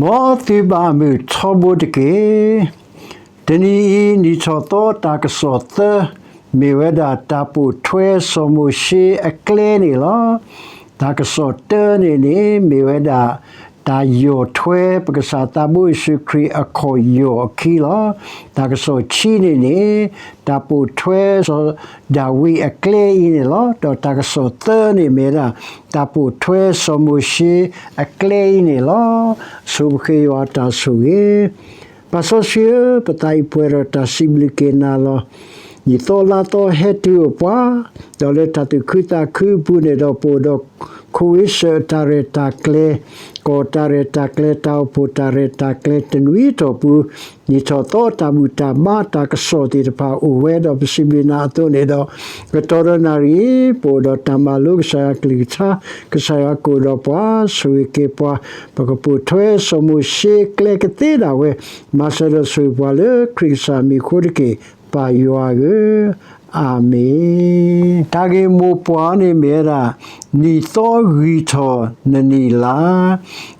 မ်သုဘၣ်မုာ်ထီဘိတက့ၢ်. တနံၤအံၤ နံၣ်ထီၣ်သီတၢ်ကစီၣ်သၢ မ့ၢ်ဝဲဒၣ်တၢ်ပိာ်ထွဲစီၤမိၤၡ့အကျဲန့ၣ်လီၤ. တၢ်ကစီၣ်တၢန့ၣ်န့ၣ် မ့ၢ်ဝဲဒၣ် တၢ်ယီၢ်ထွဲ ပကစၢ်သးဘိယ့ၣ်ၡူးခရံာ်အခီၣ်ယီၢ်အခံလီၤ. တၢ်ကစီၣ်ခံန့ၣ်န့ၣ် တၢ်ပိာ်ထွဲစီၤဒၤဝံးအကျဲအံၤန့ၣ်လီၤ. ဒီးတၢ်ကစီၣ်သၢန့ၣ်မ့ၢ်ဝဲဒၣ် တၢ်ပိာ်ထွဲစီၤမိၤၡ့အကျဲအံၤန့ၣ်လီၤ. ဆိပဃ့ယွၤတၢ်ဆိၣ်ဂ့ၤ ပၢ်စီဆှံဧၢ, ပသးအံၤပှဲၤဒီးတၢ်စံးဘျုးက့ၤနၤလီၤ. နံၣ်သီလါသီဟဲတုၤအိၣ်ပှၤ, ဒီးလၢတၢ်သူၣ်ခုသးခုအပူၤန့ၣ်ဒီး ပအိၣ်ဒီးခိဝ့စၢၣ်အတၢ်ရဲၣ်တၢ်ကျဲၤ, ကီၢ်တၢ်ရဲၣ်တၢ်ကျဲၤ, တၢ်အိၣ်ဖှိၣ်တၢ်ရဲၣ်တၢ်ကျဲၤ တနွံအတီၢ်ပူၤ, နံၣ်ထီၣ်သီတၢ်ဘူၣ်တၢ်ဘါတၢ်ကစီၣ်သ့ၣ်တဖၣ်အိၣ်ဝဲဒီး ပစံးဘျုးနၤအသိးန့ၣ်ဒီး ကတီၢ်ဒီးနၣ်ရံၣ် ပအိၣ်ဒီးတၢ်မၤလိကစၢ်ယွၤကလုၢ်ကထါ, ကစၢ်ယွၤကအိၣ်ဒီးပှၤ ဆိၣ်ဂ့ၤက့ၤပှၤ, ပကပိာ်ထွဲစီၤမိၤၡ့ကျဲကသ့ဒၣ်ဝဲ, မၤစၢၤဒီးဆိၣ်ဂ့ၤပှၤလၢခရံာ်ကစၢ်မံၤအဃိတက့ၢ်, ပၢ်ယွၤဧၢ, အၤမ့ၣ်. တၢ်ဂ့ၢ်မိၢ်ပှၢ်န့ၣ်မ့ၢ်ဝဲဒၣ် နံၣ်သီဂံၢ်ထီၣ်နနံၣ်လါ,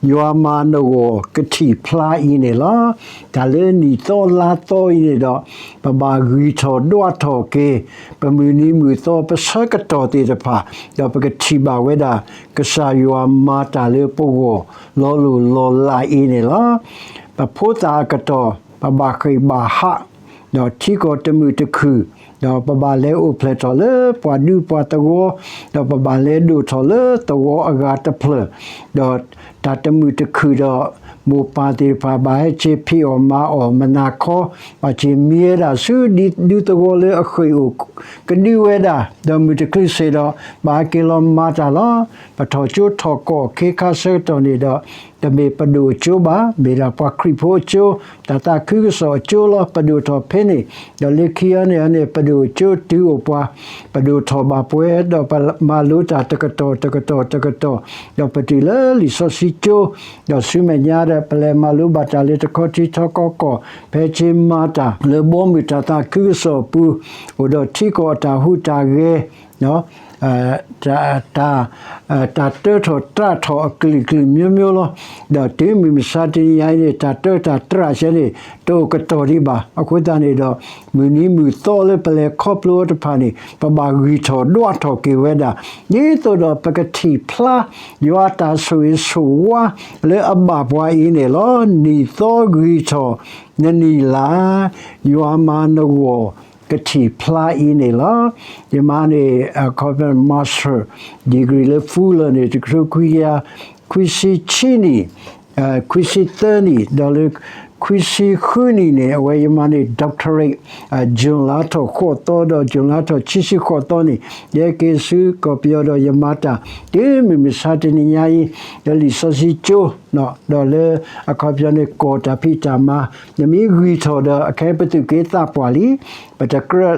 ယွၤမၤနဂီၢ်ကထံၣ်ဖျါအံၤန့ၣ်လီၤ. တၢ်လၢနံၣ်သီလါသီအံၤန့ၣ်ဒီး ပဘၣ်ဂံၢ်ထီၣ်ဒွးထီၣ်က့ၤ ပမုၢ်နံၤမုၢ်သီပဆၢကတီၢ်သ့ၣ်တဖၣ်, ဒီးပကထံၣ်ဘၣ်ဝဲဒၣ် ကစၢ်ယွၤမၤတၢ်လၢပဂီၢ်လီၤလိၢ်လီၤလးအံၤန့ၣ်လီၤ. ပဖိသၣ်အကတီၢ် ပဘၣ်ဃ့ၢ်ဘၣ်ဟး, ဒီးထံကီၢ်တမုာ်တခုၣ်, ဒီးပဘၣ်လဲၤအိၣ်ဖျဲၣ်ထီၣ်လၢပှၤဒူပှၤသဝီ, ဒီးပဘၣ်လဲၤဒိၣ်ထီၣ်လၢသဝီအဂၤတဖျၢၣ်, ဒီးတၢ်တမုာ်တခုၣ်ဒီး မိၢ်ပၢ်သ့ၣ်တဖၣ်ဘၣ်ဟဲက့ၤဖံးအီၣ်မၤအီၣ်မုၢ်နၤခီ, ဘၣ်က့ၤမံဝဲဒၣ်ဆူဒ်သဝီလၢအဃ့ၢ်အိၣ်ကဒုဝဲဒၣ်, ဒီးမုၢ်တချုးစ့ၢ်ဒီး ဘၣ်ဟဲက့ၤလီၤမၤတၢ်လီၤ. ပထီၣ်ကၠိထီၣ်ကီၢ်ခ့ခါဆၢကတီၢ်န့ၣ်ဒီး တမ့ၢ်ပဒိၣ်အကၠိဘၣ်, မ့ၢ်ဒၣ်ပှၤခရံာ်ဖိအကၠိ, တၢ်သးခုကစီၣ်အကၠိလီၤ. ပဒိၣ်ထီၣ်ဖဲန့ၣ်, ဒီးလၢခံအံၤန့ၣ်န့ၣ် ပဒိၣ်အကၠိတုၤအိၣ်ပှၤ, ပဒိၣ်ထီၣ်ဘၣ်ပှဲၤ, ဒီးပမၤလိတၢ်တကတီၢ်တကတီၢ်တကတီၢ်, ဒီးပတုၤလၢလံာ်စီဆှံကၠိ, ဒီးဆူမဲာ်ညါဒီး ပလဲၤမၤလိဘၣ်တၢ်လၢတခီထံထီကီကီၢ်, ဖဲက့ၤမၤတၢ်လၢဘီမုၢ်တၢ်သးခုကစီၣ်အပူၤ, အိၣ်ဒီးထံကီၢ်အတၢ်ဟူးတၢ်ဂဲၤ, တၢ်, တၢ်တၢထီၣ်တြၢ်ထီၣ်အကလုာ်ကလုာ်မျိုးမျိုးလီၤ. ဒီးတုၤမုၢ်မဆါတနံၤညါအံၤန့ၣ် တၢ်တၢတၢ်တြၢ်ဆဲန့ၣ် တအိၣ်ကတီၢ်ဒံးဘၣ်. အဃိသတးန့ၣ်ဒီး မုၢ်နံၤမုၢ်သီလၢပလဲၤခီဖျိအီၤတဖၣ်န့ၣ် ပဘၣ်ဂံၢ်ထီၣ်ဒွးထီၣ်က့ၤဝဲဒၣ်, ဒ်သိးဒီးပကထံၣ်ဖျါ ယွၤအတၢ်ဆိၣ်ဂ့ၤဆိၣ်ဝါလၢအဘၣ်ပှၤအံၤန့ၣ်လီၤ. နံၣ်သီဂံၢ်ထီၣ်နနံၣ်လါ, ယွၤမၤနဂီၢ် ကထံၣ်ဖျါအံၤန့ၣ်လီၤ. ယမါန့ၣ် အခီပညီ master degree လၢ Fuller န့ၣ် တကထိခွံကယၤခွံဆံခံနံၣ်, ခွံဆံသၢနံၣ်, ဒီးလၢခွံဆံဃုနံၣ်န့ၣ် အဝဲယမါန့ၣ် doctorate, June လါထီၣ်ဃိးသီ ဒီး June လါထီၣ်ခံဆံဃိးသီန့ၣ် ယဟဲက့ၤဆူကီၢ်ပယီၤဒီးယမၤတၢ် တုၤမုၢ်မဆါတနံၤညါအံၤ လၢလံာ်စီဆှံကၠိ ဒီးလၢအခီပညီန့ၣ် ကီၢ်တၢ်ဖံးတၢ်မၤ, နမ့ၢ်ဂံၢ်ထီၣ်ဒီး အခဲပသူၣ်က့သးပှၢ်လံ, ပတကြၢး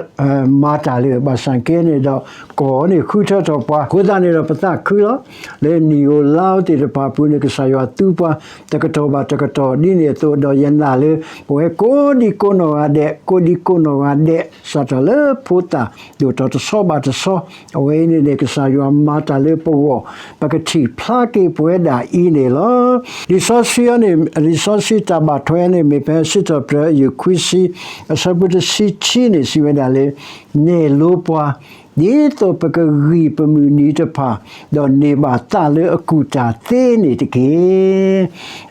မၤတၢ်လၢၤ, ဘၣ်ဆၣ်က့န့ၣ်ဒီး ကီၢ်န့ၣ်ဃုထၢထီၣ်ပှၤ, အဃိသတးန့ၣ်ဒီး ပသးခုလီၤ. လၢနံၣ်ဧိၤလါဧိၤသ့ၣ်တဖၣ်အပူၤန့ၣ် ကစၢ်ယွၤသူပှၤ တကတီၢ်ဘၣ်တကတီၢ်ဒ်န့ၣ်အသိး, ဒီးယနာ်လၢ ပဝဲကိးဒံကိးနီၢ်ဂၤဒဲး, ကိးဒံကိးနီၢ်ဂၤဒဲး စးထီၣ်လၢဖိသၣ် ဒိၣ်ထီၣ်တဆီဘၣ်တဆီ, အဝဲအံၤန့ၣ်န့ၣ် ကစၢ်ယွၤမၤတၢ်လၢပဂီၢ်, ပကထံၣ်ဖျါက့ၤပဝဲဒၣ်အံၤန့ၣ်လီၤ. လံာ်စီဆှံအံၤန့ၣ်, လံာ်စီဆှံတၢ်ဘၣ်ထွဲန့ၣ် မ့ၢ်ဖဲစံးထီၣ်ပတြၢၤ ယုၢ်ခွံဆံ အဆၢဖိတဆံခံန့ၣ် စံးဝဲဒၣ်လၢ နဲၣ်လိပှၤ ဒ်သိးပကဂံၢ်ပမုၢ်နံၤတဖၣ်, ဒီးန့ၢ်ဘၣ်သးလၢအကူၣ်တၢ်သ့န့ၣ်တက့ၢ်.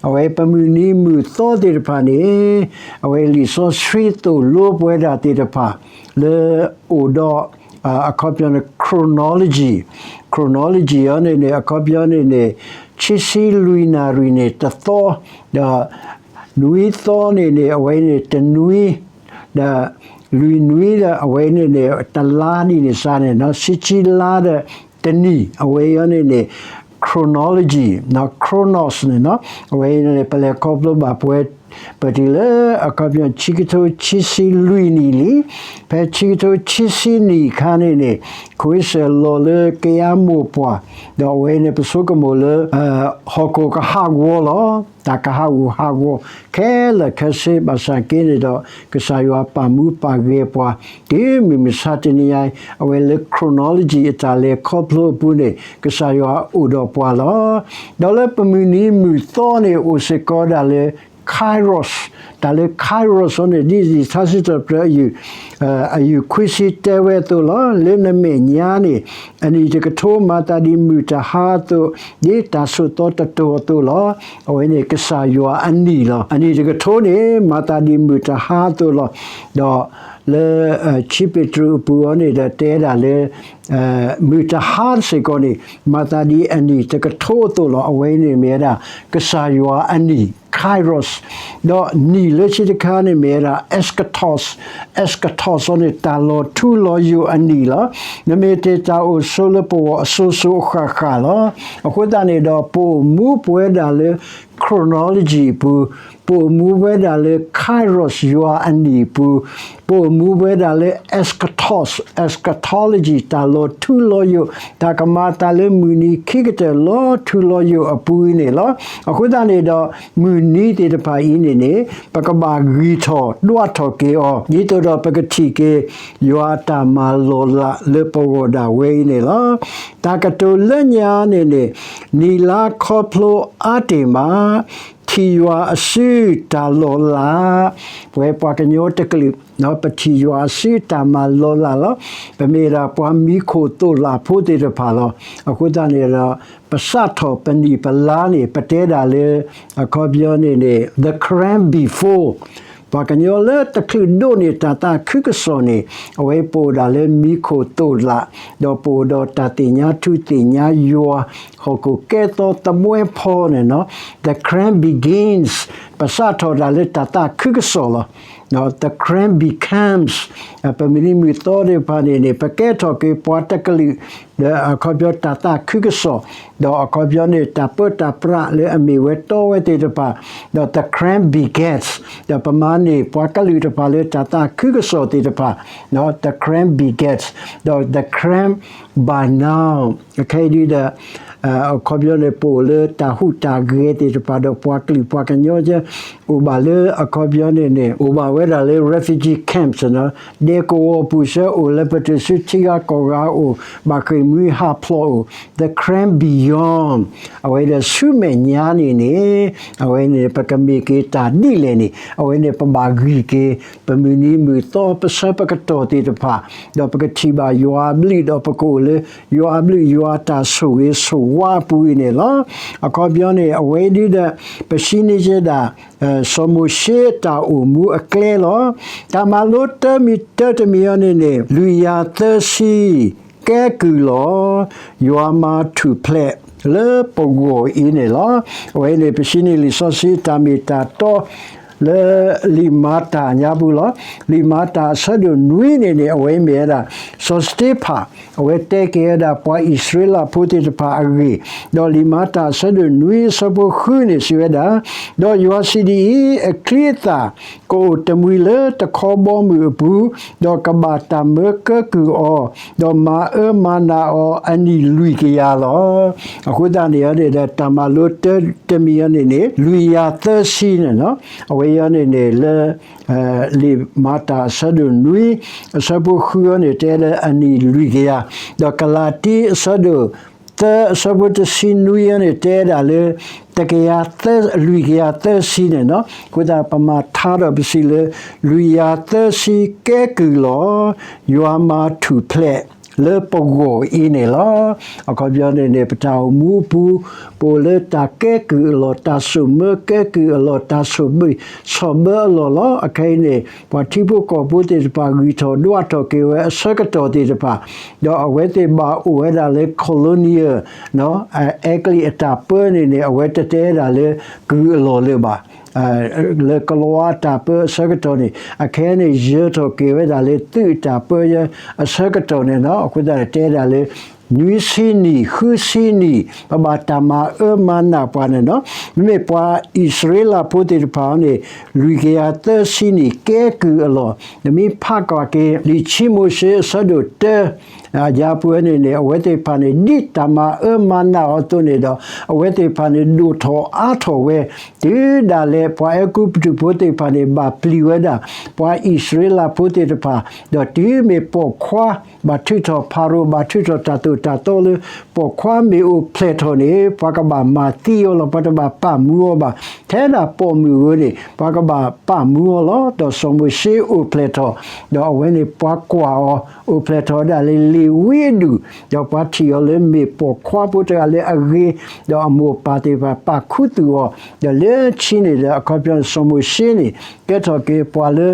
အဝဲပမုၢ်နံၤမုၢ်သီသ့ၣ်တဖၣ်န့ၣ်, အဝဲလံာ်စီဆှံသိၣ်လိပဝဲဒၣ်သ့ၣ်တဖၣ် လၢအိၣ်ဒီး အခီပညီန့ၣ် chronology, chronology အံၤန့ၣ်န့ၣ် အခီပညီန့ၣ်န့ၣ် ခံဆံလွံၢ်နၣ်ရံၣ်န့ၣ်တသီ, ဒီးနွံသီန့ၣ်န့ၣ် အဝဲန့ၣ်တနွံ, ဒီးလွံၢ်နွံဒီး အဝဲန့ၣ်န့ၣ် တလါဒ်န့ၣ်စ့ၢ်န့ၣ်, ဆံဆံလါဒီးတနံၣ်, အဝဲအံၤန့ၣ်န့ၣ် chronology, chronos န့ၣ်, အဝဲအံၤန့ၣ် ပလဲၤခီဖျိဘၣ်ပဝဲ ပတုၤလၢအခီပညီ ဆံကထိဆံဆံလွံၢ်နံၣ်လံ. ဖဲဆံကထိဆံဆံနံၣ်အခါန့ၣ်န့ၣ် ခိၣ်အ့စဲးလီၤလၢကယါမိၢ်ပှၢ်, ဒီးအဝဲန့ၣ် ပဆိကမိၣ်လၢ ဟီၣ်ခိၣ်ကဟးဂီၤလီၤ. တၢ်ကဟးဂူာ်ဟးဂီၤခဲလၢာ်ခဲဆ့ ဘၣ်ဆၣ်က့န့ၣ်ဒီး ကစၢ်ယွၤပာ်မူပာ်ဂဲၤပှၤ တုၤမုၢ်မဆါတနံၤအံၤ အဝဲလၢ chronology အတၢ်လဲၤခီဖျိအပူၤန့ၣ် ကစၢ်ယွၤအိၣ်ဒီးပှၤလီၤ. ဒီးလၢပမုၢ်နံၤမုၢ်သီန့ၣ် အိၣ်စ့ၢ်ကီးဒၣ်လၢ Kairos, တၢ်လၢ Kairos အီၤန့ၣ် ဒ်ယထါစံးထီၣ်ပတြၢၤ အယုၢ်ခွံဆံတဲဝဲအသိးလီၤ. လၢနမဲာ်ညါန့ၣ် အနံၣ်တကထိ မၤသးဒ်မုၢ်တဟါအသိး, ဒ်တၢ်ဆိးသီတတီၤအသိးလီၤ. အဝဲန့ၣ်ကစၢ်ယွၤအနံၣ်လီၤ. အနံၣ်တကထိန့ၣ် မၤသးဒ်မုၢ်တဟါအသိးလီၤ. ဒီးလၢ ခံပ့းတရူးအပူၤအီၤန့ၣ်ဒီးတဲဒၣ်လၢ မုၢ်တဟါစ့ၢ်ကီးန့ၣ် မၤသးဒ်အနံၣ်တကထိအသိးလီၤ. အဝဲအံၤန့ၣ်မ့ၢ်ဝဲဒၣ် ကစၢ်ယွၤအနံၣ် Kairos, ဒီးနံၣ်လၢခံတခါန့ၣ်မ့ၢ်ဝဲဒၣ် eschatos, eschatos အီၤန့ၣ် တၢ်လီၤထူလီၤယိာ်အနံၣ်လီၤ. နမ့ၢ်တ့ၢ်တၢ်အိၣ်ဆိးလၢပဂီၢ်အစိၤစိၤအဃၣ်ဃၣ်လီၤ. အဃိသတးန့ၣ်ဒီး ပအိၣ်မူပဝဲဒၣ်လၢ chronology အပူၤ, ပအိၣ်မူပဝဲဒၣ်လၢ Kairos ယွၤအနံၣ်အပူၤ, ပအိၣ်မူပဝဲဒၣ်လၢ eschatos, eschatology တၢ်လီၤထူလီၤယိာ်, တၢ်ကမၤအသးလၢမုၢ်နံၤခံကတၢၢ်လီၤထူလီၤယိာ်အပူၤအံၤန့ၣ်လီၤ. အဃိသတးန့ၣ်ဒီး မုၢ်နံၤသ့ၣ်တဖၣ်အံၤန့ၣ်န့ၣ် ပကဘၣ်ဂံၢ်ထီၣ်ဒွးထီၣ်က့ၤအီၤ ဒ်သိးဒီးပကထံၣ်က့ၤ ယွၤအတၢ်မၤလီၤလးလၢပဂီၢ်ဒၣ်ဝဲအံၤန့ၣ်လီၤ. တၢ်ကတိၤလၢညါန့ၣ်န့ၣ် နံၣ်လါခီဖျိအါတ့ၢ်မး, ထံၣ်ယွၤအစုတၢ်လီၤလး, ပဝဲပှၤကညီတကလုာ် ပထံၣ်ယွၤအစုတၢ်မၤလီၤလးလီၤ. ပမ့ၢ်ဒၣ်ပှၤမံခိၣ်သိၣ်လးဖိသ့ၣ်တဖၣ်လီၤ. အဃိသတးန့ၣ်ဒီး ပစးထီၣ်ပနံၣ်ပလါန့ၣ် ပတဲဒၣ်လၢ အခီပညီန့ၣ်န့ၣ် the calm before ပှၤကညီလၢတချုးဒိးန့ၢ်တၢ်သးခုကစီၣ်န့ၣ် အဝဲပအိၣ်ဒၣ်လၢမံခိၣ်သိၣ်လး, ဒီးပအိၣ်ဒီးတၢ်သ့ၣ်ညါထူသ့ၣ်ညါယွၤ ဟီၣ်ခိၣ်ကဲသီသဘှဲဖီန့ၣ်နီၤ. The calm begins, ပစးထီၣ်ဒၣ်လၢတၢ်သးခုကစီၣ်လီၤ. The calm becomes, ပမုၢ်နံၤမုၢ်သီသ့ၣ်တဖၣ်န့ၣ်န့ၣ် ပကဲထီၣ်က့ၤပှၤတကလုာ် ဒီးအခီပညီတၢ်သးခုကစီၣ်, ဒီးအခီပညီန့ၣ် တၢ်ပၢတၢ်ပြးလၢအမ့ၢ်ဝဲတီဝဲသ့ၣ်တဖၣ်, ဒီး the calm begets, ဒီးပမၤန့ၢ်ပှၤကလုာ်တဖၣ်လၢတၢ်သးခုကစီၣ်သ့ၣ်တဖၣ်, ဒီး the calm begets, ဒီး the calm by now, အခဲအံၤဒ်ဒီး အခီပညီန့ၣ် ပအိၣ်လၢတၢ်ဟူးတၢ်ဂဲၤသ့ၣ်တဖၣ်ဒီးပှၤကလုာ်ပှၤကညီ အိၣ်ဘၣ်လၢအခီပညီန့ၣ်န့ၣ် အိၣ်ဘၣ်ဝဲဒၣ်လၢ refugee camps နီၤ, ဒဲကဝီၤပူၤဆၢအိၣ်လၢပတုၤဆူထံဂၤကီၢ်ဂၤအိၣ်, ဘၣ်ဃ့ၢ်မှံဟးဖျိးအိၣ်, the calm beyond, အဝဲဒီးဆူမဲာ်ညါန့ၣ်န့ၣ် အဝဲန့ၣ် ပကမ့ၢ်က့ၤတၢ်ဒ်လဲၣ်န့ၣ် အဝဲန့ၣ်ပဘၣ်ဂံၢ်က့ၤ ပမုၢ်နံၤမုၢ်သီပဆၢပကတီၢ်သ့ၣ်တဖၣ်, ဒီးပကထံၣ်ဘၣ်ယွၤအဘျုးဒီးပကအိၣ်လၢ ယွၤအဘျုးယွၤတၢ်ဆိၣ်ဂ့ၤဆိၣ်ဝါအပူၤအံၤန့ၣ်လီၤ. အခီပညီန့ၣ် အဝဲဒ်ဒီး ပစံးန့ၢ်က့ၤဒၣ် စီၤမိၤၡ့တၢ်အိၣ်မူအကျဲလီၤ. တၢ်မၤလိတၢမံၤတၢတမံၤအံၤန့ၣ်န့ၣ် လွံၢ်ယၤသၢဆံ ကဲကုၢ်လီၤ, ယွၤမၤထူၣ်ဖျဲးလၢပဂီၢ်အံၤန့ၣ်လီၤ. အဝဲန့ၣ် ပစံးန့ၢ်လံာ်စီဆှံတၢ်မ့ၢ်တၢ်တီ လၢလံာ်မၤတၢ်ညါပူၤလီၤ. လံာ်မၤတၢ်အဆၢဒိၣ်နွံန့ၣ်န့ၣ် အဝဲမ့ၢ်ဝဲဒၣ် စီၤစတ့ဖၣ် အဝဲတဲက့ၤဝဲဒၣ်ပှၤအံၣ်စရ့လးဖိသ့ၣ်တဖၣ်အဂ့ၢ်, ဒီးလံာ်မၤတၢ်အဆၢဒိၣ်နွံအဆၢဖိဃုန့ၣ်စံးဝဲဒၣ်, ဒီးယွၤစံးဒ်အံၤ, အချံအသၣ် ကအိၣ်တမှံၤလၢတခီဘီမုၢ်အပူၤ, ဒီးကဘၣ်တၢ်မၢကဲကုၢ်အီၤ, ဒီးမၤအၢမၤနးအီၤအနံၣ်လွံၢ်ကယၤလီၤ. အဃိသတးန့ၣ်န့ၣ်ဒီး တၢ်မၤလိတၢတမံၤအံၤန့ၣ်န့ၣ် လွံၢ်ယၤသၢဆံန့ၣ်လီၤ. အဝဲအံၤန့ၣ်န့ၣ်လၢ လံာ်မၤတၢ်အဆၢဒိၣ်နွံ အဆၢဖိဃုအံၤန့ၣ် တဲလၢအနံၣ်လွံၢ်ကယၤ, ဒီးကလၤတံအဆၢဒိၣ်သၢ အဆၢဖိတဆံနွံအံၤန့ၣ် တဲဒၣ်လၢ တကယၤသၢ လွံၢ်ကယၤသၢဆံန့ၣ်လီၤ. အဃိသတး ပမၤထါဒီးပစံးလၢ လွံၢ်ယၤသၢဆံကဲကုၢ်လီၤ, ယွၤမၤထူၣ်ဖျဲးလၢပဂီၢ်အံၤန့ၣ်လီၤ. အခီပညီန့ၣ်န့ၣ် ပတၢ်အိၣ်မူအပူၤ ပအိၣ်လၢတၢ်ကဲကုၢ်အလီၢ်, တၢ်ဆိၣ်မၢကဲကုၢ်အလီၢ်, တၢ်ဆိၣ်ဘံၣ်ဆီၣ်ဘၢအလီၢ်လီၤ. အခဲအံၤန့ၣ် ပှၤထံဖိကီၢ်ဖိသ့ၣ်တဖၣ် ဂံၢ်ထီၣ်ဒွးထီၣ်က့ၤဝဲအဆၢကတီၢ်သ့ၣ်တဖၣ်, ဒီးအဝဲသ့ၣ်ဘၣ်အိၣ်ဝဲဒၣ်လၢ colonial အဲကလံးအတၢ်ပၢန့ၣ်န့ၣ် အဝဲတတဲဒၣ်လၢကုၢ်အလီၢ်လၢၤဘၣ်. လၢကလံးဝါအတၢ်ပၢအဆၢကတီၢ်န့ၣ် အခဲအံၤန့ၣ် ယၢၤထီၣ်က့ၤဝဲဒၣ်လၢသုးအတၢ်ပၢအဆၢကတီၢ်န့ၣ်လီၤ. အဃိသတး တဲဒၣ်လၢ နွံဆံနံၣ် ဃုဆံနံၣ် ပဘၣ်တၢ်မၤအၢမၤနးပှၤန့ၣ်လီၤ. မ့မ့ၢ်ပှၤအံၣ်စရ့လးဖိသ့ၣ်တဖၣ်န့ၣ် လွံၢ်ကယၤသၢဆံနံၣ် ကဲကုၢ်အလီၢ်, နမ့ၢ်ဖးကွၢ်က့ၤ လံာ်ဆံမိၤၡ့အဆၢဒိၣ်တၢ အယၤပူၤန့ၣ်န့ၣ် အဝဲသ့ၣ်တဖၣ်န့ၣ် ဒ်တၢ်မၤအၢမၤနးအီၤအသိးန့ၣ်ဒီး အဝဲသ့ၣ်တဖၣ်န့ၣ် ဒိၣ်ထီၣ်အါထီၣ်ဝဲ, တုၤဒၣ်လဲာ်ပှၤအဲၤကူပတူးဖိသ့ၣ်တဖၣ်န့ၣ် ဘၣ်ပျံၤဝဲဒၣ် ပှၤအံၣ်စရ့လးဖိသ့ၣ်တဖၣ်, ဒီးတုၤမ့ၢ်ပိာ်ခွါ ဘၣ်ထုးထီၣ်ဖၤရိၤ ဘၣ်ထုးထီၣ်တၢ်သိၣ်တၢ်သီလၢ ပိာ်ခွါမ့ၢ်အိၣ်ဖျဲၣ်ထီၣ်န့ၣ် ပှၤကဘၣ်မၤသံအီၤလီၤ, ပှၤတဘၣ်ပာ်မူအီၤဘၣ်. ထဲဒၣ်ပိာ်မုၣ်ဧိၤန့ၣ် ပှၤကဘၣ်ပာ်မူအီၤလီၤ. ဒီးစီၤမိၤၡ့အိၣ်ဖျဲၣ်ထီၣ်, ဒီးအဝဲန့ၣ်ပှၤကွၢ်အီၤ အိၣ်ဖျဲၣ်ထီၣ်ဒၣ်လၢလ့ၤဝံအဒူၣ်, ဒီးပှၤထံၣ်အီၤလၢမ့ၢ်ပိာ်ခွါဖိတဂၤလၢအဂ့ၤ, ဒီးအမိၢ်အပၢ်သ့ၣ်တဖၣ်ပာ်ခူသူၣ်အီၤ, ဒီးလၢခံန့ၣ်ဒီး အခီပညီန့ၣ် စီၤမိၤၡ့န့ၣ် ကဲထီၣ်က့ၤပှၤလၢ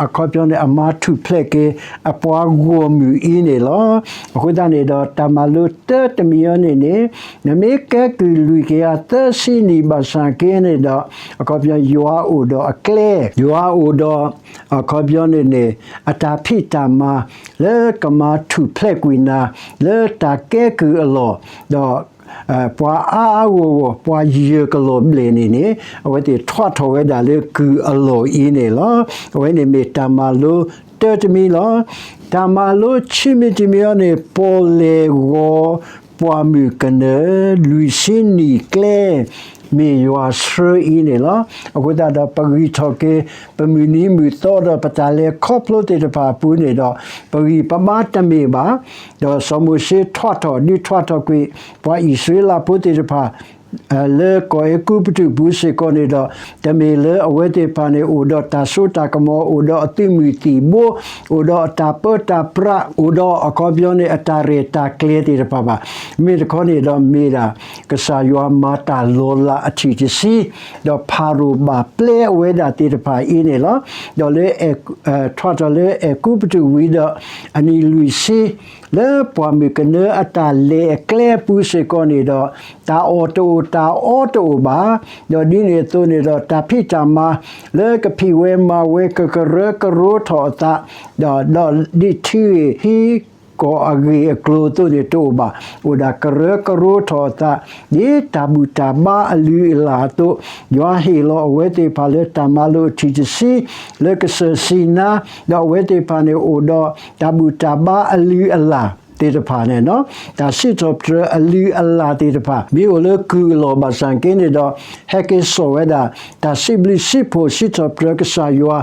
အခီပညီန့ၣ် အမၤထူၣ်ဖျဲးက့ၤ အပှၤဂီၢ်မုၢ်အံၤန့ၣ်လီၤ. အဃိသတးန့ၣ်ဒီး တၢ်မၤလိတၢတမံၤအံၤန့ၣ်န့ၣ် နမ့ၢ်ကဲကုၢ်လွံၢ်ကယၤသၢဆံနံၣ်ဘၣ်ဆၣ်က့န့ၣ်ဒီး အခီပညီယွၤအိၣ်ဒီးအကျဲ, ယွၤအိၣ်ဒီး အခီပညီန့ၣ်န့ၣ် အတၢ်ဖံးတၢ်မၤ လၢကမၤထူၣ်ဖျဲးကွံာ်နၤ လၢတၢ်ကဲကုၢ်အလီၢ်, ဒီး ပှၤအါအါဂီၢ်ဂီၢ် ပှၤယၢၢ်ကလီၢ်ဘျဲၣ်န့ၣ်န့ၣ် အဝဲသ့ၣ်ထွးထီၣ်ဝဲဒၣ်လၢကုၢ်အလီၢ်အံၤန့ၣ်လီၤ. အဝဲန့ၣ်မ့ၢ်တၢ်မၤလိတၢတမံၤလီၤ. တၢ်မၤလိခံမံၤတမံၤအံၤန့ၣ် ပီၣ်လဲၣ်ဂီၤပှၢ်မုၢ်ကနၢ လွံၢ်ဆံနံၣ်ကျဲ မ့ၢ်ယွၤဆှၢအံၤန့ၣ်လီၤ. အဃိသတးဒီး ပဂံၢ်ထီၣ်က့ၤ ပမုၢ်နံၤမုၢ်သီဒီး ပတၢ်လဲၤခီဖျိသ့ၣ်တဖၣ်အပူၤန့ၣ်ဒီး ပဂံၢ်ပဘါတမ့ၢ်ဘၣ်. ဒီးစီၤမိၤၡ့ထွးထီၣ် ဒုးထွးထီၣ်ကွံာ် ပှၤအံၣ်စရ့လးဖိသ့ၣ်တဖၣ် လၢကီၢ်အဲၤကူပတူးပူၤစ့ၢ်ကီးန့ၣ်ဒီး တမ့ၢ်လၢအဝဲသ့ၣ်တဖၣ်န့ၣ် အိၣ်ဒီးတၢ်စိတၢ်ကမီၤ, အိၣ်ဒီးအသုးမုၢ်သံၣ်ဘိ, အိၣ်ဒီးအတၢ်ပၢတၢ်ပြး, အိၣ်ဒီးအခီပညီန့ၣ် အတၢ်ရဲၣ်တၢ်ကျဲၤသ့ၣ်တဖၣ်ဘၣ်. မ့ၢ်တခီန့ၣ်ဒီးမ့ၢ်ဒၣ် ကစၢ်ယွၤမၤတၢ်လီၤလးအထံၣ်တဆံ, ဒီးဖၤရိၤဘၣ်ပျဲအဝဲဒၣ်သ့ၣ်တဖၣ်အံၤန့ၣ်လီၤ. ဒီးလၢ ထွးထီၣ်လၢအဲၤကူပတူးဝံၤဒီး အနံၣ်လွံၢ်ဆံ လၢပှၢ်မုၢ်ကနၢအတၢ်လဲၤအကျဲအပူၤစ့ၢ်ကီးန့ၣ်ဒီး တၢ်အီၣ်တအိၣ်တၢ်အီတအိၣ်ဘၣ်. ဒီးဒ်န့ၣ်အသိးန့ၣ်ဒီး တၢ်ဖံးတၢ်မၤ လၢကဖံးဝဲမၤဝဲ ကကရၢကရိထီၣ်အသး, ဒီး ဒီးဒ်ထံဂ့ၢ်ဟံး ကီၢ်အဂ့ၢ်အကျိၤအသိးန့ၣ်တအိၣ်ဘၣ်. အိၣ်ဒၣ်ကရၢကရိထီၣ်အသး ဒ်တၢ်ဘူၣ်တၢ်ဘါအလုၢ်အလၢ်အသိး, ယွၤဟ့ၣ်လီၤအဝဲသ့ၣ်တဖၣ်လၢတၢ်မၤလိာ်အထံၣ်တဆံ လၢကစၢၢ်စံနါ, ဒီးအဝဲသ့ၣ်တဖၣ်န့ၣ်အိၣ်ဒီးတၢ်ဘူၣ်တၢ်ဘါအလုၢ်အလၢ်သ့ၣ်တဖၣ်န့ၣ်, တၢ်စံးထီၣ်ပတြၢၤအလုၢ်အလၢ်သ့ၣ်တဖၣ် မ့ၢ်အိၣ်လၢကုၢ်အလီၢ်ဘၣ်ဆၣ်က့န့ၣ်ဒီး ဟဲက့ၤစိာ်ဝဲဒၣ် တၢ်စံးဘျုးစံးဖှိၣ်စံးထီၣ်ပတြၢၤကစၢ်ယွၤ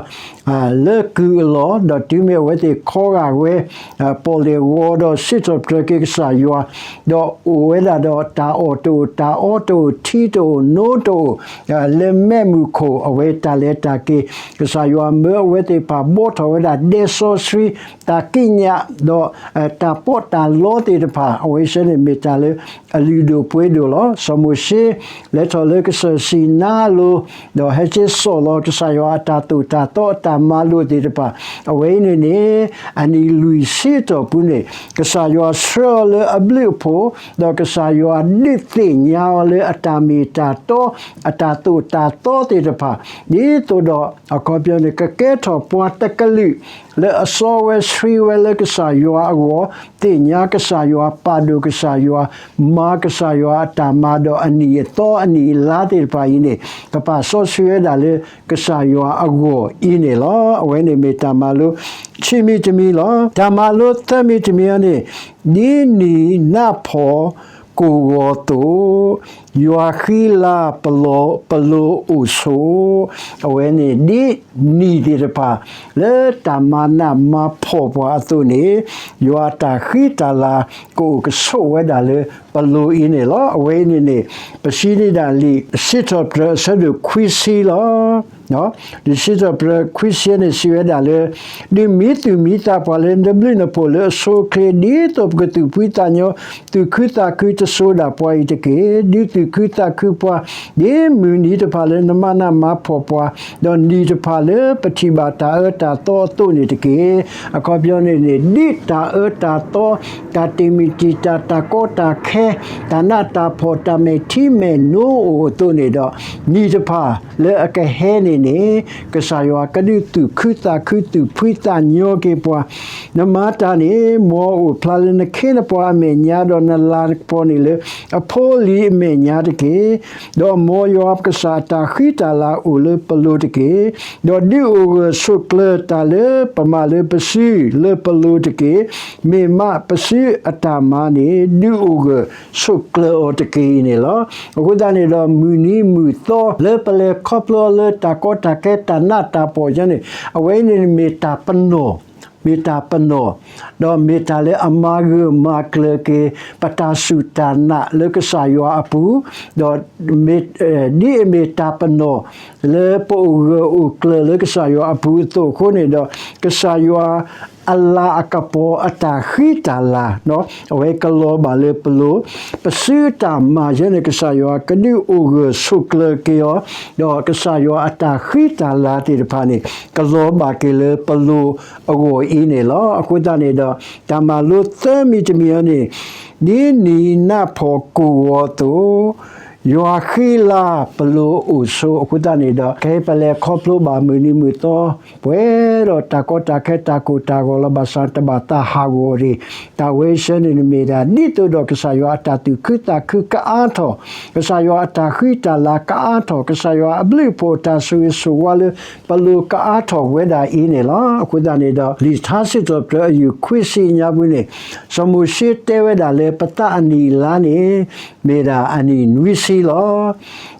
လၢကုၢ်အလီၢ်, ဒီးတုၤမ့ၢ်အဝဲသ့ၣ်ခီဂာ်ဝဲ ပီၣ်လဲၣ်ဂီၤဒီးစံးထီၣ်ပတြၢၤက့ၤကစၢ်ယွၤ, ဒီးအိၣ်ဝဲဒၣ်ဒီးတၢ်အီၣ်တအိၣ် တၢ်အီတအိၣ် ထံတအိၣ် နိတအိၣ်, လၢမဲးမုၢ်ခိၣ်အဝဲတၢ်လဲၤတၢ်က့ၤ, ကစၢ်ယွၤမၢအဝဲသ့ၣ်တဖၣ်ဘှီထီၣ်ဝဲဒၣ်ဒဲစီဆှံ, တၢ်ကံးညာ်, ဒီးတၢ်ပီးတၢ်လီသ့ၣ်တဖၣ် အဝဲသ့ၣ်န့ၣ်မ့ၢ်တၢ်လၢအလုၢ်ဒိၣ်ပှ့ၤဒိၣ်လီၤ. စီၤမိၤၡ့ လဲၤထီၣ်လၢကစၢၢ်စံနါအလိၤ, ဒီးဟဲက့ၤစိာ်လီၤကစၢ်ယွၤအတၢ်သိၣ်တၢ်သီအတၢ်မၤလိာ်သ့ၣ်တဖၣ်, အဝဲအံၤန့ၣ်န့ၣ် အနံၣ်လွံၢ်ဆံအတီၢ်ပူၤန့ၣ် ကစၢ်ယွၤဆှၢအီၤလၢအဘျုးအဖှိၣ်, ဒီးကစၢ်ယွၤဒုးသ့ၣ်ညါအီၤလၢအတၢ်မ့ၢ်တၢ်တီ အတၢ်သိၣ်တၢ်သီသ့ၣ်တဖၣ်, ဒ်သိးဒီးအခီပညီန့ၣ် ကကဲထီၣ်ပှၤတကလုာ် လၢအစီဝဲဆှံဝဲလၢကစၢ်ယွၤအဂီၢ်, သ့ၣ်ညါကစၢ်ယွၤ, ပာ်ဒိၣ်ကစၢ်ယွၤ, မၤကစၢ်ယွၤအတၢ်မၤ ဒီးအနံၣ်အသီအနံၣ်အလါသ့ၣ်တဖၣ်အံၤန့ၣ် ကပာ်စီဆှံဝဲဒၣ်လၢကစၢ်ယွၤအဂီၢ်အံၤန့ၣ်လီၤ. အဝဲန့ၣ်မ့ၢ်တၢ်မၤလိခံမံၤတမံၤလီၤ. တၢ်မၤလိသၢမံၤတမံၤအံၤန့ၣ်, ဒ်နံၣ်နးဖှီၣ်ကိၢ်ဂီၤအသိး, ယွၤဃံလၤပလိၤအိၣ်ဆိး, အဝဲန့ၣ်ဒ်နံၣ်သ့ၣ်တဖၣ် လၢတၢ်မၤနးမၤဖှီၣ်ပှၤအသိးန့ၣ်, ယွၤအတၢ်ဃံတၢ်လၤကအိၣ်ကဆိးဝဲဒၣ်လၢပလိၤအံၤန့ၣ်လီၤ. အဝဲအံၤန့ၣ်န့ၣ် ပစံးန့ၢ်ဒၣ်လံာ်စံးထီၣ်ပတြၢၤအဆၢဒိၣ်ခွံဆံလီၤ. လံာ်စံးထီၣ်ပတြၢၤခွံဆံန့ၣ်စံးဝဲဒၣ်လၢ, ဒုးမံသူၣ်မံသးပှၤလၢနဘျုးနဖှိၣ်လၢအဆိအချ့ ဒ်သိးပကသူၣ်ဖှံသးညီ သူၣ်ခုသးခုတစိၤဒၣ်ပှၤအံၤတက့ၢ်. ဒုးသူၣ်ခုသးခုပှၤ ဒ်မုၢ်နံၤတဖၣ်လၢနမၤနးမၤဖှီၣ်ပှၤ, ဒီးနံၣ်တဖၣ်လၢပထံၣ်ဘၣ်တၢ်အၢတၢ်သီအသိးန့ၣ်တက့ၢ်. အခီပညီန့ၣ်န့ၣ် ဒ်တၢ်အၢတၢ်သီ တၢ်တ့ၢ်မံၤတံာ်တာ် တၢ်ကီတၢ်ခဲ တၢ်နးတၢ်ဖှီၣ်တၢ်မဲာ်ထံမဲာ်နိအိၣ်အသိးန့ၣ်ဒီး နံၣ်တဖၣ်လၢအကဟဲန့ၣ် န့ၣ် ကစၢ်ယွၤကဒုးသူၣ်ခုသးခု သူၣ်ဖှံသးညီက့ၤပှၤ. နမၤတၢ်န့ၣ် မ်အအိၣ်ဖျါလၢနခ့နပှၤအမဲာ်ညါ, ဒီးနလၤကပီၤန့ၣ်လၢအဖိအလံၤအမဲာ်ညါတက့ၢ်. ဒီးမ်ယွၤပကစၢ်အတၢ်ဃံတၢ်လၤအိၣ်လၢပလိၤတက့ၢ်. ဒီးဒုးအိၣ်ဂၢၢ်ဆိးကျၢၤတၢ်လၢပမၤလၢပစုလၢပလိၤတက့ၢ်. မ့ၢ်မးပစုအတၢ်မၤန့ၣ် ဒုးအိၣ်ဂၢၢ်ဆိးကျၢၤအီၤတက့ၢ်အံၤန့ၣ်လီၤ. အဃိသတးန့ၣ်ဒီး မုၢ်နံၤမုၢ်သီလၢပလဲၤခီဖျိလၢတၢ်ကီတၢ်ခဲတၢ်နးတၢ်ဖှီၣ်ယဲန့ၣ် အဝဲအံၤန့ၣ်မ့ၢ်တၢ်ပနီၣ် မ့ၢ်တၢ်ပနီၣ်, ဒီးမ့ၢ်တၢ်လၢအမၤဂၢၢ်မၤကျၢၤက့ၤ ပတၢ်စူၢ်တၢ်နာ်လၢကစၢ်ယွၤအပူၤ, ဒီး ဒ်အမ့ၢ်တၢ်ပနီၣ် လၢပအိၣ်ဂၢၢ်အိၣ်ကျၢၤလၢကစၢ်ယွၤအပူၤအသိးအဃိန့ၣ်ဒီး ကစၢ်ယွၤအလၤအကပီၤအတၢ်ဃံတၢ်လၤ အဝဲကလီၤဘၣ်လၢပလိၤ, ပစုအတၢ်မၤယဲန့ၣ် ကစၢ်ယွၤကဒုးအိၣ်ဂၢၢ်ဆိးကျၢၤက့ၤအီၤ, ဒီးကစၢ်ယွၤအတၢ်ဃံတၢ်လၤသ့ၣ်တဖၣ်န့ၣ် ကလီၤဘၣ်က့ၤလၢပလိၤအဂီၢ်အံၤန့ၣ်လီၤ. အဃိသတးန့ၣ်ဒီး တၢ်မၤလိသၢမံၤတမံၤအံၤန့ၣ် ဒ်နံၤနၢ်ဖှီၣ်ကိၢ်ဂီၤအသိး ယွၤဃံလၤပလိၤအိၣ်ဆိးအဃိသတးန့ၣ်ဒီး ခဲအံၤပလဲၤခီဖျိဘၣ်မုၢ်နံၤမုၢ်သီ ပှဲၤဒီးတၢ်ကီတၢ်ခဲတၢ်ကိၢ်တၢ်ဂီၤလီၤ. ဘၣ်ဆၣ်တဘၣ်သးဟးဂီၤတဂ့ၤ. တၢ်ဝဲဆၢန့ၣ်မ့ၢ်ဒၣ် ဒ်သိးဒီးကစၢ်ယွၤအတၢ်သူၣ်ခုသးခုကအါထီၣ်, ကစၢ်ယွၤအတၢ်ဃံတၢ်လၤကအါထီၣ်, ကစၢ်ယွၤအဘျုးအဖှိၣ်အတၢ်ဆိၣ်ဂ့ၤဆိၣ်ဝါလၢ ပလိၤကအါထီၣ်ဝဲဒၣ်အံၤန့ၣ်လီၤ. အဃိသတးန့ၣ်ဒီး လံာ်ထါစံးထီၣ်ပတြၢၤအယုၢ်ခွံဆံညါပူၤန့ၣ် စီၤမိၤၡ့တဲဝဲဒၣ်လၢပသးအနံၣ်အလါန့ၣ် မ့ၢ်ဒၣ်အနံၣ်နွံဆံလီၤ.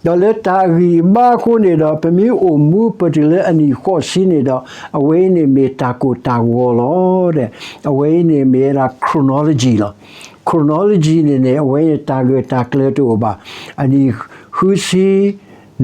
ဒီးလၢတၢ်အဂံၢ်အဘါအဃိန့ၣ်ဒီး ပမ့ၢ်အိၣ်မူပတုၤလၢအနံၣ်ဃိးဆံန့ၣ်ဒီး အဝဲအံၤန့ၣ်မ့ၢ်တၢ်ကိၢ်တၢ်ဂီၤလီၤ. အဝဲအံၤန့ၣ်မ့ၢ်ဝဲဒၣ် chronology လီၤ. chronology န့ၣ်န့ၣ် အဝဲအံၤန့ၣ်တၢ်ဂၢၢ်တၢ်ကျၢၤတအိၣ်ဘၣ်. အနံၣ်ဃုဆံ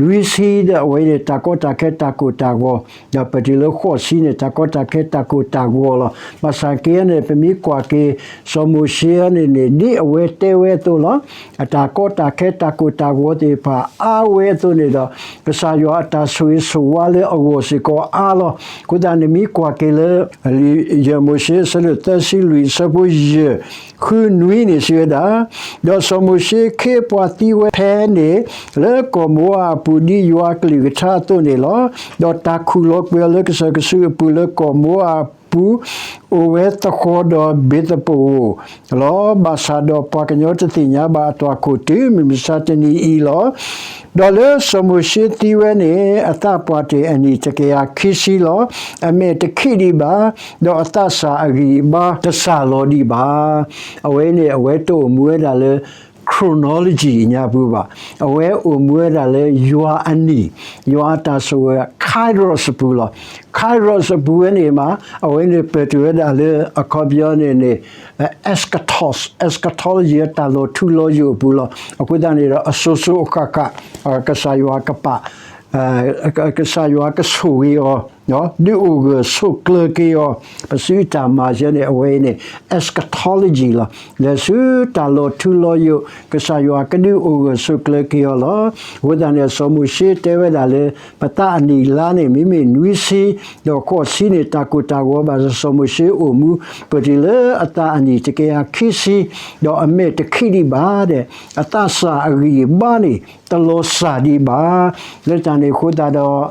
နွံဆံဒီး အဝဲန့ၣ်တၢ်ကီတၢ်ခဲတၢ်ကိၢ်တၢ်ဂီၤ, ဒီးပတုၤလၢဃိးဆံန့ၣ် တၢ်ကီတၢ်ခဲတၢ်ကိၢ်တၢ်ဂီၤလီၤ. ဘၣ်ဆၣ်က့န့ၣ် ပမ့ၢ်ကွၢ်က့ၤ စီၤမိၤၡ့န့ၣ်န့ၣ် ဒ်အဝဲတဲဝဲအသိးလီၤ. အတၢ်ကီတၢ်ခဲတၢ်ကိၢ်တၢ်ဂီၤသ့ၣ်တဖၣ်အါဝဲအသိးန့ၣ်ဒီး ကစၢ်ယွၤအတၢ်ဆိၣ်ဂ့ၤဆိၣ်ဝါလၢအဂီၢ်စ့ၢ်ကီးအါလီၤ. အဃိသတးန့ၣ်မ့ၢ်ကွၢ်က့ၤလၢ ယဲၢ်မိၤၡ့အဆၢဒိၣ်သၢဆံလွံၢ်အဆၢဖိယဲၢ် ဃုနွံန့ၣ်စံးဝဲဒၣ်, ဒီးစီၤမိၤၡ့ခ့အပှၤသံဝဲဖဲန့ၣ် လၢကီၢ်မိၤအၤအပူၤဒ်ယွၤအကလုၢ်ကထါအသိးန့ၣ်လီၤ. ဒီးတၢ်ခူၣ်လီၤကွံာ်အီၤလၢကစၢၢ်ကဆူးအပူၤလၢကီၢ်မိၤအၤအပူၤ အိၣ်ဝဲသဃီၤဒီးဘ့ၤသပဝိၣ်လီၤ. ဘၣ်ဆၣ်ဒီးပှၤကညီတသ့ၣ်ညါဘၣ်အသွၣ်ခိၣ်တုၤမုၢ်မဆါတနံၤအံၤလီၤ. ဒီးလၢစီၤမိၤၡ့သံဝဲန့ၣ် အသးပှၢ်တ့ၢ်အနံၣ်တကယၤခံဆံလီၤ. အမဲာ်တခံးဒံးဘၣ်, ဒီးအသးစၢ်အဂံၢ်အဘါတစၢ်လီၤဒံးဘၣ်. အဝဲန့ၣ် အဝဲတအိၣ်မူဝဲဒၣ်လၢ chronology အညါပူၤဘၣ်. အဝဲအိၣ်မူဝဲဒၣ်လၢယွၤအနံၣ်, ယွၤအတၢ်ဆိၣ်ဂ့ၤ kairos အပူၤလီၤ. kairos အပူၤဝဲန့ၣ်မး အဝဲန့ၣ်ပၢၢ်တုၤဝဲဒၣ်လၢအခီပညီန့ၣ်န့ၣ် eschatos, eschatology တၢ်လီၤထူလီၤယိာ်အပူၤလီၤ. အဃိသတးန့ၣ်ဒီး အစိၤစိၤအဃၣ်ဃၣ် ကစၢ်ယွၤကပာ် ကစၢ်ယွၤကဆိၣ်ဂ့ၤအီၤ, ဒုးအိၣ်ဂၢၢ်ဆိးကျၢၤက့ၤအီၤ, ပစုတၢ်မၤယဲန့ၣ် အဝဲအံၤန့ၣ် eschatology လီၤ. လဲၤဆူတၢ်လီၤထူလီၤယိာ် ကစၢ်ယွၤကဒုးအိၣ်ဂၢၢ်ဆိးကျၢၤက့ၤအီၤလီၤ. အဃိသတးန့ၣ် စီၤမိၤၡ့တဲဝဲဒၣ်လၢ ပသးအနံၣ်အလါန့ၣ် မ့မ့ၢ်နွံဆံ, ဒီးဃိးဆံန့ၣ် တၢ်ကိၢ်တၢ်ဂီၤဘၣ်ဆၣ် စီၤမိၤၡ့အိၣ်မူ ပတုၤလၢအသးအနံၣ်တကယၤခံဆံ, ဒီးအမဲာ်တခံးဒံးဘၣ်ဒီး အသးစၢ်အဂံၢ်အဘါန့ၣ် တလီၤစၢ်ဒံးဘၣ်. လၢတၢ်န့ၣ်အဃိသတးဒီး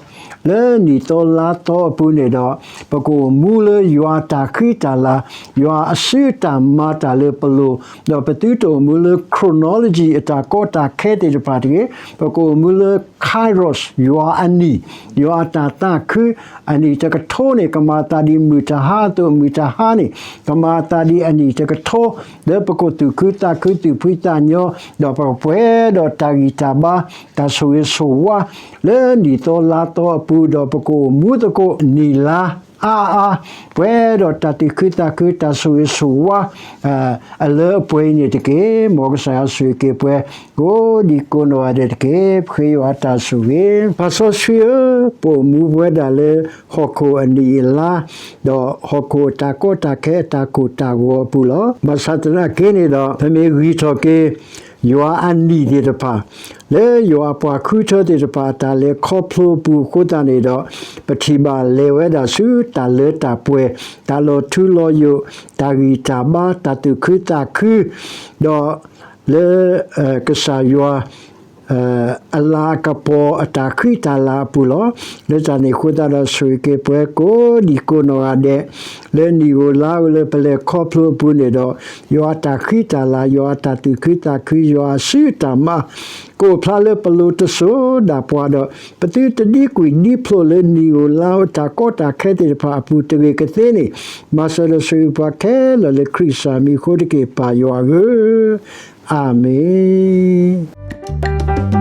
လၢနံၣ်သီလါသီအပူၤန့ၣ်ဒီး ပကအိၣ်မူလၢယွၤအတၢ်ဃံတၢ်လၤ, ယွၤအစုအတၢ်မၤတၢ်လၢပလိၤ, ဒီးပသုတအိၣ်မူလၢ chronology အတၢ်ကီတၢ်ခဲသ့ၣ်တဖၣ်တဂ့ၤ, ပကအိၣ်မူလၢ kairos ယွၤအနံၣ်, ယွၤအတၢ်သးခု, အနံၣ်တကထိန့ၣ် ကမၤအသးဒ်မုၢ်တဟါအသိး, မုၢ်တဟါန့ၣ် ကမၤအသးဒ်အနံၣ်တကထိ, လၢပကအိၣ်သူၣ်ခုသးခု သူၣ်ဖှံသးညီ, ဒီးပကပှဲၤဒီးတၢ်ဂံၢ်တၢ်ဘါ တၢ်ဆိၣ်ဂ့ၤဆိၣ်ဝါ လၢနံၣ်သီလါသီအပူၤ, ဒီးပကအိၣ်မူသကိးနံၣ်လါအါအါ, ပှဲၤဒီးတၢ်သူၣ်ခုသးခု တၢ်ဆိၣ်ဂ့ၤဆိၣ်ဝါ အလၢအပှဲၤအံၤန့ၣ်တက့ၢ်. မ်ကစၢ်ယွၤဆိၣ်ဂ့ၤက့ၤပှၤ ကိးဒံကိးနီၢ်ဂၤဒဲးတက့ၢ်. ပဃ့ယွၤအတၢ်ဆိၣ်ဂ့ၤ. ပၢ်စီဆှံဧၢ, ပအိၣ်မူပဝဲဒၣ်လၢ ဟီၣ်ခိၣ်အနံၣ်အလါ, ဒီးဟီၣ်ခိၣ်အတၢ်ကီတၢ်ခဲအတၢ်ကိၢ်တၢ်ဂီၤအပူၤလီၤ. ဘၣ်ဆၣ်သနာ်က့န့ၣ်ဒီး ပမ့ၢ်ဂံၢ်ထီၣ်က့ၤ ယွၤအနံၣ်သ့ၣ်တဖၣ်, လၢယွၤအပှၤဃုထၢသ့ၣ်တဖၣ်အတၢ်လဲၤခီဖျိအပူၤအဃိသတးန့ၣ်ဒီး ပထံၣ်ဘၣ်လဲၤဝဲဒၣ်ဆူတၢ်လၢတၢ်ပှဲၤ, တၢ်လီၤထူလီၤယိာ်, တၢ်ဂံၢ်တၢ်ဘါ, တၢ်သူၣ်ခုသးခု, ဒီးလၢ ကစၢ်ယွၤ အလၤအကပီၤအတၢ်ဃံတၢ်လၤအပူၤလီၤ. လၢတၢ်န့ၣ်အဃိသတးဒီး ဆိၣ်ဂ့ၤက့ၤပှၤကိးဒံကိးနီၢ်ဂၤဒဲး လၢနံၣ်ဧိၤလါဧိၤလၢပလဲၤခီဖျိအပူၤန့ၣ်ဒီး ယွၤအတၢ်ဃံတၢ်လၤ, ယွၤအတၢ်သူၣ်ခုသးခု, ယွၤအစုအတၢ်မၤ ကအိၣ်ဖျါလၢပလိၤတစိၤဒၣ်ပှၤဒီး ပသုတဒံကွံာ်ဒံဖျိးလၢနံၣ်ဧိၤလါဧိၤတၢ်ကီတၢ်ခဲသ့ၣ်တဖၣ်အပူၤတဂ့ၤကသ့န့ၣ်, မၤစၢၤဒီးဆိၣ်ဂ့ၤပှၤခဲလၢာ်လၢခရံာ်စၢ်မံၤအဃိတက့ၢ် ပၢ်ယွၤဧၢ, အၤမ့ၣ်.